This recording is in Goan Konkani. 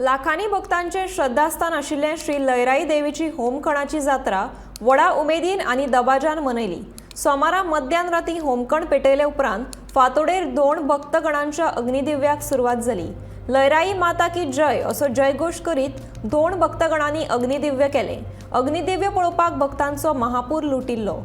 लाखांनी भक्तांचे श्रद्धास्थान आशिल्लें श्री लयराई देवीची होमखणाची जात्रा व्हडा उमेदीन आनी दबाज्यान मनयली. सोमारा मध्यान राती होमखण पेटयले उपरांत फांतोडेर 2 भक्तगणांच्या अग्निदिव्याक सुरवात जाली. लयराई माता की जय असो जयघोश करीत 2 भक्तगणांनी अग्निदिव्य केले. अग्निदिव्य पळोवपाक भक्तांचो महापूर लुटिल्लो.